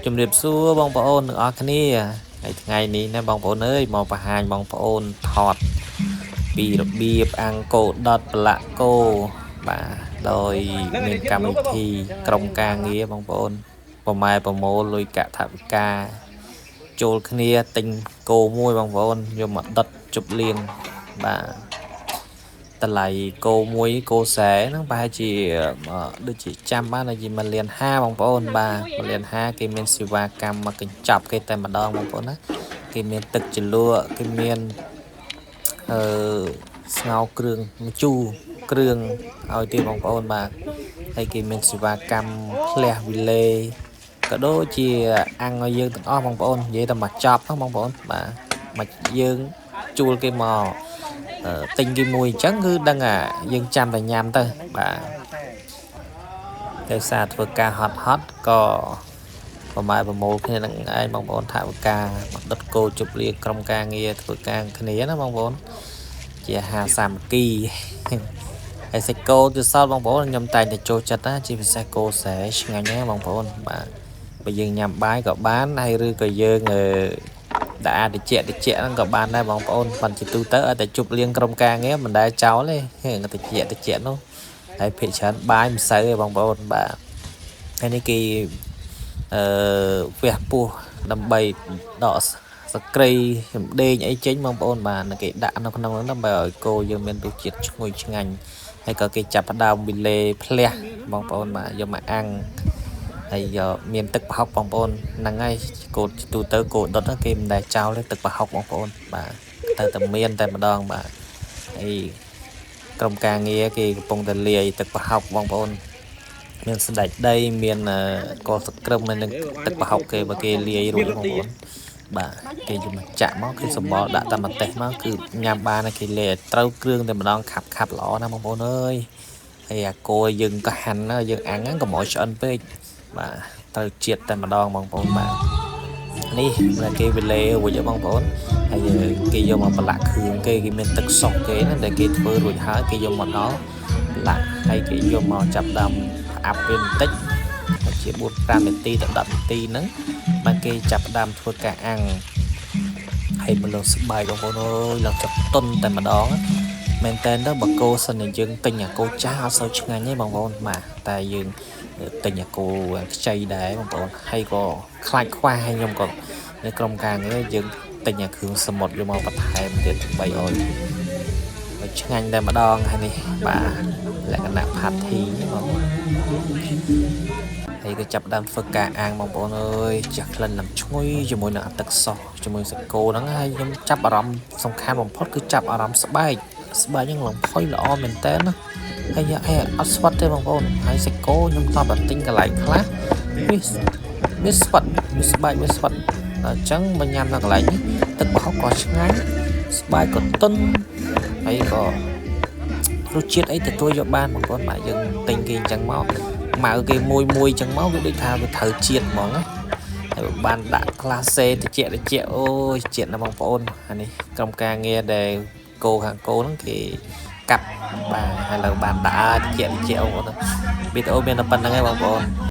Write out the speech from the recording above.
ជំរាបសួរបងប្អូនទាំងអស់គ្នាហើយថ្ងៃនេះណាបងប្អូនអើយមកបង្ហាញបងប្អូនថតពីរបៀបអាំងគោដុតប្រឡាក់គោបាទដោយមានកម្មវិធីក្រុមការងារបងប្អូនប្រម៉ែប្រមូលលុយកាក់ថវិកាចូលគ្នាទិញគោមួយបងប្អូនយកមកដុតជប់លៀងបាទតម្លៃគោមួយគោស្រែហ្នឹងប្រហែលជាដូចជាចាំបានដូចជា1លាន5បងប្អូនបាទ1លាន5គេមានសេវាកម្មមកកញ្ចប់គេតែម្ដងបងប្អូនណាគេមានទឹកជ្រលក់គេមានអឺស្ងោរគ្រឿងម្ជូរគ្រឿងឲ្យទៀតបងប្អូនបាទហើយគេមានសេវាកម្មផ្លះវីលេក៏ដូចជាអាំងឲ្យយើងទាំងអស់បងប្អូននិយាយតែមកចប់ហ្នឹងបងប្អូនបាទមកយើងជួលគេមកទិញគេមួយអញ្ចឹងគឺដឹងអាយើងចាំតែញ៉ាំទៅបាទដោយសារធ្វើការហត់ហត់ក៏ប្រម៉ែប្រមូលគ្នានឹងឯងបងប្អូនថវិកាមកដុតគោជប់លៀងក្រុមការងារធ្វើការគ្នាណាបងប្អូនជាអាហារសាមគ្គីហើយសាច់គោទៅសល់បងប្អូនខ្ញុំតែងតែចូលចិត្តណាជាពិសេសគោស្រែឆ្ងាញ់ណាបងប្អូនបាទបើយើងញ៉ាំបាយក៏បានហើយឬក៏យើងអឺដាក់អាតិចតិចហ្នឹងក៏បានដែរបងប្អូនប៉ុន្តែជាទូទៅឲ្យតែជប់លៀងក្រុមការងារមិនដែលចោលទេតិចតិចនោះហើយភាគច្រើនបាយមិនសូវទេបងប្អូនបាទហើយនេះគេអឺវះពោះដើម្បីដកសក្រីចំដេងអីចេញបងប្អូនបាទគេដាក់នៅក្នុងហ្នឹងដើម្បីឲ្យគោយើងមានរសជាតិឈ្ងុយឆ្ងាញ់ហើយក៏គេចាប់ផ្ដើមវីលេផ្លះបងប្អូនបាទយកមកអាំងហើយយកមានទឹកប្រហុកបងប្អូនហ្នឹងហើយគោទូទៅគោដុតហ្នឹងគេមិនដែលចោលទេទឹកប្រហុកបងប្អូនបាទទៅតែមានតែម្ដងបាទហើយក្រុមការងារគេកំពុងតែលាយទឹកប្រហុកបងប្អូនមានស្ដេចដីមានកសក្រឹមនិងទឹកប្រហុកគេបើគេលាយរួចបងប្អូនបាទគេយកមកចាក់មកគឺសម្បល់ដាក់តែម្ទេសមកគឺញ៉ាំបានគេលាយឲ្យត្រូវគ្រឿងតែម្ដងខាប់ខាប់ល្អណាស់បងប្អូនអើយហើយអាគោយើងក៏ហាន់យើងអាំងហ្នឹងកុំឲ្យឆ្អិនពេកបាទត្រូវជាតិតែម្ដងបងប្អូនបាទនេះដែលគេវិលេរួចបងប្អូនហើយគេយកមកប្រឡាក់គ្រឿងគេគេមានទឹកសុសគេណាដែលគេធ្វើរួចហើយគេយកមកដល់ប្រឡាក់ហើយគេយកមកចាប់ដើមផ្អាប់វាបន្តិចជា4 5នាទីទៅ10នាទីហ្នឹងបាទគេចាប់ផ្ដើមធ្វើការអាំងហើយមកលើស្បែកបងប្អូនអើយឡើងចតុនតែម្ដងមែនតើទៅបើគោសិនតែយើងទិញអាគោចាស់អត់សូវឆ្ងាញ់ទេបងប្អូនបាទតែយើងទិញអាគោខ្ចីដែរបងប្អូនហើយក៏ខ្លាចខ្វះហើយខ្ញុំក៏នៅក្រុមការងារយើងទិញអាគ្រឿងសមុទ្រយកមកបន្ថែមទៀតដើម្បីឲ្យឆ្ងាញ់តែម្ដងហើយនេះបាទលក្ខណៈផាធីបងប្អូនហើយក៏ចាប់ដើមធ្វើការអាំងបងប្អូនអើយចាស់ក្លិនឡើងឈ្ងុយជាមួយនឹងទឹកសោះជាមួយសាច់គោហ្នឹងហើយខ្ញុំចាប់អារម្មណ៍សំខាន់បំផុតគឺចាប់អារម្មណ៍ស្បែកស្បែកហ្នឹងឡើងផុយល្អមែនតើណាហើយអត់ស្វិតទេបងប្អូនហើយសាច់គោខ្ញុំតបតែទិញកន្លែងខ្លះវាវាស្វិតវាស្បែកវាស្វិតដល់អញ្ចឹងបើញ៉ាំនៅកន្លែងនេះទឹកប្រហុកក៏ឆ្ងាញ់ស្បែកក៏ទន់ហើយក៏រសជាតិអីទទួលយកបានបងប្អូនបាទយើងទិញគេអញ្ចឹងមកម៉ៅគេមួយមួយអញ្ចឹងមកវាដូចថាវាត្រូវជាតិហ្មងណាហើយបានដាក់ក្លាសេតិចតិចអូយជាតិណាស់បងប្អូនអានេះក្រុមការងារដែលគោខាងគោហ្នឹងគេកាប់បាទហើយឡើយបានដាក់តិចតិចបងប្អូនវីដេអូមានតែប៉ុណ្្នឹងឯងបងប្អូន។